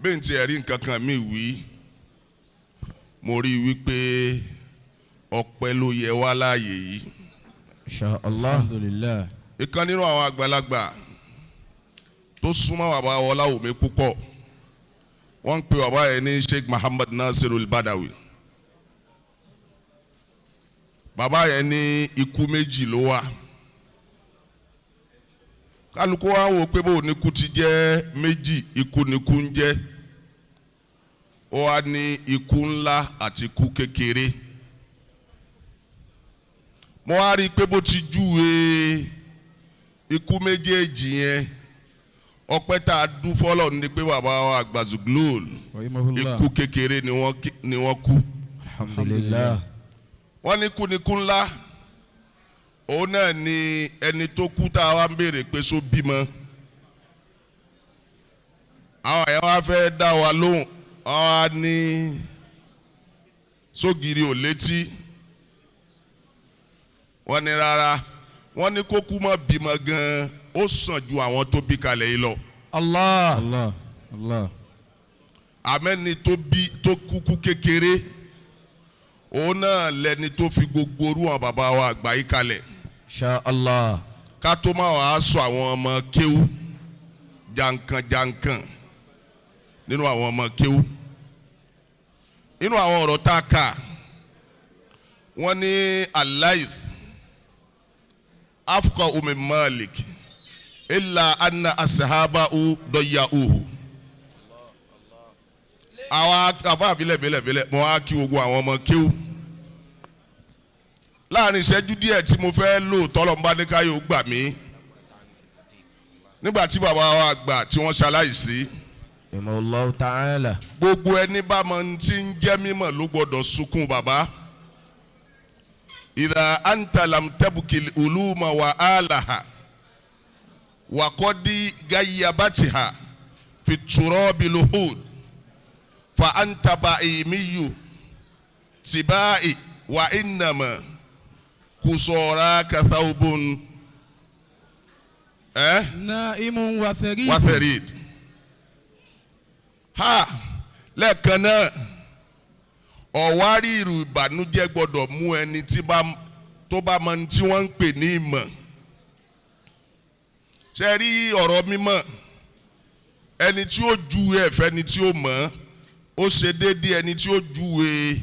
Bí n tiẹ̀ rí nǹkan kan mi wí, mo rí i wípé ọpẹ́ ló yẹ wá láàyè yìí. Insha Allah. Alhamdulillah. Ìkan nínú àwọn àgbàlagbà tó súnmọ́ bàbá Ọláwùmí púpọ̀, wọ́n ń pe bàbá yẹn ní Sheikh Muhammad Nasirul Badawi. Bàbá yẹn ní ikú méjì ló wà. Kálukú wa wò pé bóun ní ikú ti jẹ́ méjì, ikú ni ikú ń jẹ́. Ó wá ní ikú ńlá àti ikú kékeré. Mo wá rí i pé bó ti júwe ikú méjèèjì yẹn, ọpẹ́ tá a dú fọ́lọ̀ ní pé bàbá wa àgbà Zughlul, Rahimahullah. ikú kékeré ni wọ́n kú. Alhamdulillah. Wọ́n ní kú ni kú ńlá, òun náà ni ẹni tó kú tá a wá ń béèrè pé só bímọ. Àwọn àyà wa fẹ́ dá wa lóhùn, wọ́n wá ní sógiri ò létí. Wọ́n ní rárá, wọ́n ní kó kú mọ́ bímọ gan-an, ó sàn ju àwọn tó bí kalẹ̀ yìí lọ. Allah. Allah. Allah. Àmẹ́ni tó bí tó kúkú kékeré, òun náà lẹni tó fi gbogbo orú àwọn bàbá wa àgbà yìí kalẹ̀. Insha Allah. Ká tó máa wàá sọ àwọn ọmọ kéwú jankan jankan nínú àwọn ọmọ kéwú, nínú àwọn ọ̀rọ̀ tá a kà, wọ́n ní Al-Layth afqahu min Malik illa anna ashabahu dayya'uhu. Àwa àbá àbílẹ̀ bílẹ̀ bílẹ̀, mo wá kí gbogbo àwọn ọmọ kéwú láàrin ìṣẹ́jú díẹ̀ tí mo fẹ́ lò. Tọ́lọ́mbá ní káyọ̀ gbà mí, nígbà tí bàbá wa àgbà tí wọ́n ṣaláìsí, Rahimahullahu ta'ala. Gbogbo ẹni bá mọ ní tí ń jẹ́ mímọ̀ ló gbọ́dọ̀ sunkún bàbá. Idha anta lam tabkil uluma wa alaha wa qad gayyabatiha fi turabi luhud fa anta ba'imiyu tibai wa innama kusoraka thawbun Naimun wa tharid. Wa tharid. Ha, lẹ́ẹ̀kan náà, ọ̀wárìrì ìbànújẹ́ gbọ́dọ̀ mú ẹni tí bá tó bá mọ tí wọ́n ń pè ní ìmọ̀. Ṣe rí ọ̀rọ̀ mímọ̀, ẹni tí ó ju ẹ̀fẹ́ ni tí ó mọ̀, ó ṣe déédéé ẹni tí ó júwe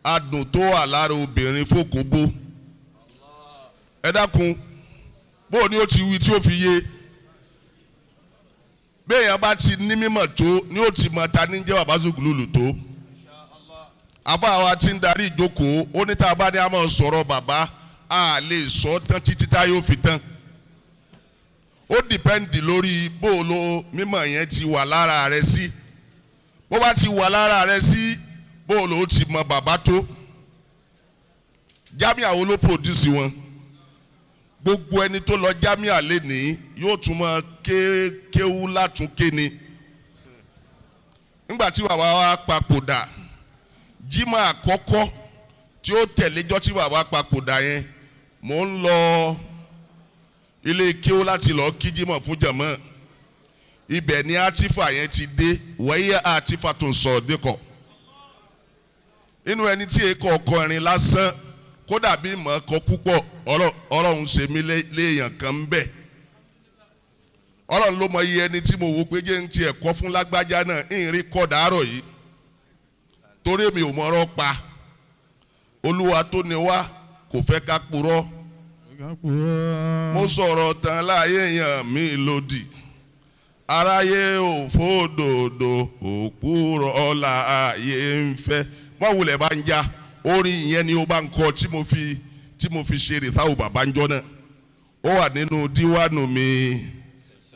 adùn tó wà lára obìnrin fòkóbó. Ẹ dákun, bó o ní ó ti wí tí ó fi yé? Béèyàn bá ti ní mímọ̀ tó ní ó ti mọ ta ní jẹ́ bàbá Zughlul tó. Àbá wa ti ń darí ìjókòó, ó ní tá a bá ní a máa sọ̀rọ̀ bàbá, a lè sọ tán títí tá yóò fi tán. Ó depend lórí bó o lo mímọ̀ yẹn ti wà lára rẹ sí. Bó bá ti wà lára rẹ sí, bó o lo ti mọ bàbá tó. Jámíà wo ló produce wọn? Gbogbo ẹni tó lọ jámíà lénìí yóò tún mọ kéwú látúnké ni. Nígbà tí bàbá wa papòdà, jímọ̀ àkọ́kọ́ tí ó tẹ̀léjọ́ tí bàbá papòdà yẹn, mò ń lọ ilé kéwú láti lọ kí jímọ̀ fún jàmọ́. Ibẹ̀ ni atifa yẹn ti dé wẹ́yẹ. Atifa tó ń sọ dékọ̀ inú ẹni tí èkó ọkọrin lásán, kódà bí mọ̀ kọ púpọ̀. Ọlọ́run ṣe mí léèyàn kan ń bẹ̀. Ọlọ́run ló mọ iye ẹni tí mo wò pé jẹ́ ń tiẹ̀ kọ́ fún lágbájá náà ń rí kọ́ dàárọ̀ yìí, torí mi ò mọ̀rọ̀ pa. Olúwa tó ní wá kò fẹ́ ká purọ́. Mo sọ̀rọ̀ tán láyé yàn mí lòdì, aráyé ò fòdòdó, òpùrọ̀ ọ̀la ayé ń fẹ́. Wọ́n wulẹ̀ bá ń já orin yẹn ni ó bá ń kọ tí mo fi ṣe rìtáwò bàbá ń jọ náà. Ó wà nínú díwánu mi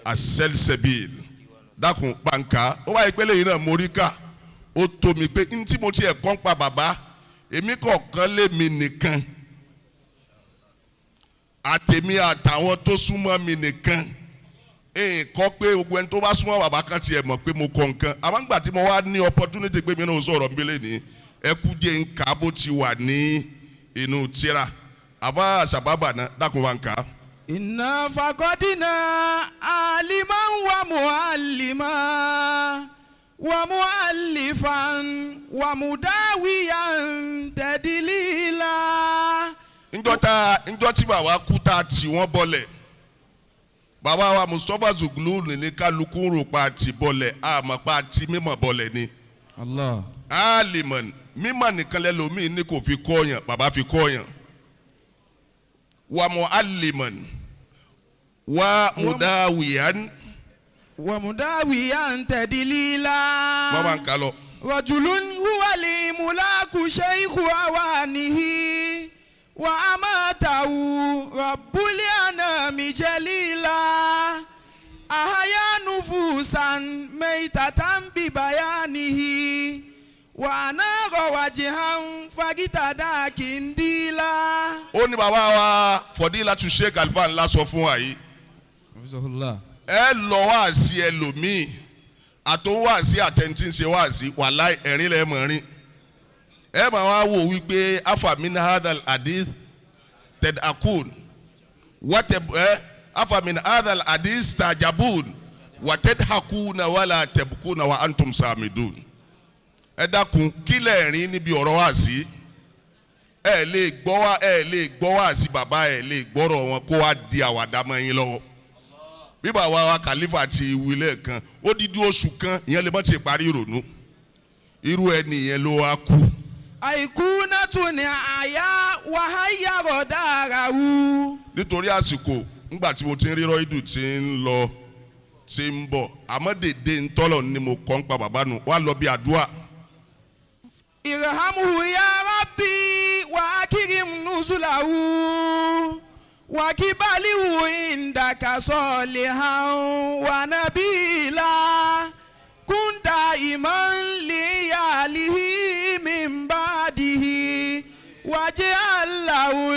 asẹ́lsẹ̀bìl. Dákun, pàǹkà ó wáyé pé lẹ́yìn náà mo rí kà, ó tó mi pé ní tí mo tiẹ̀ kọ́ ń pa bàbá èmi kọ̀ọ̀kan lé mi nìkan, àtèmi àtàwọn tó súnmọ́ mi nìkan, nǹkan pé gbogbo ẹni tó bá súnmọ́ bàbá kan tiẹ̀ mọ̀ pé mo kọ nǹkan. Àmọ́ nígbà tí mo wá ní opportunity pé mi náà sọ̀rọ̀ nbílẹ̀ ní ẹkú jẹ́ nǹka bó ti wà ní inú tíra àbá àṣàbàbà náà, dákun, wa nǹka. Inna faqadna aliman wa muallima. ومؤلفا ومداويا تدليلا. Njọ́ tí bàbá kú tá a tì wọ́n bọlẹ̀, bàbá wa Mustapha Zughlul ní kálukú rò pa àti bọlẹ̀, àmọ́ pa àti mímọ̀ bọlẹ̀ ni. Allah. Aliman mímọ̀ nìkan lẹ́lòmíì ní kò fi kọ́yàn, bàbá fi kọ́yàn. Wa mualliman wa mudawiyan. ومداويا تدليلا. Wọ́n máa ń kà lọ. رجل هو الملاك شيخ أوانه وأماته رب الأنام جليلا أحيا نفوسا ميتة ببيانه وأنار وجها فاقتدى كنديلا. Ó ní bàbá wa Fọdílátù Sheikh Alban ńlá sọ fún wa yìí. حفظه. Ẹ lọ wáàsí ẹlòmíì, àtòun wáàsí, àtẹnití ń ṣe wáàsí, wàláì ẹ̀rín lẹ́ mọ̀ rín. Ẹ máa wá wò wípé afamin hadal hadith ted akun wate ẹ afamin hadal hadith tajabun wated hakuna wala tebukuna wa antum samidun. Ẹ dákun, kílẹ̀ ẹ̀rín níbi ọ̀rọ̀ wáàsí? Ẹ lè gbọ́ wá, ẹ lè gbọ́ wáàsí bàbá, ẹ lè gbọ́rọ̀ wọn kó wá di àwàdà mọ́ yín lọ́wọ́. Bí bàbá wa kàlífà ti wí lẹ́ẹ̀kan, ó dídí oṣù kan, ìyẹn lè má ti parí ìrònú. Irú ẹni yẹn ló wá kú. أيقونة أحيا وحير داره. Nítorí àsìkò, ńgbà tí mo ti ń rírọ́ ìdù tí ń lọ tí ń bọ̀, àmọ́ dèdè ńtọ́lọ̀ ni mo kọ́ ń pa bàbá nu wá lọ bí àdúrà. ارحمه يا ربي وأكرم نزله وكبله عندك صالحا ونبيلا كن دائما لعياله من بعده واجعل له.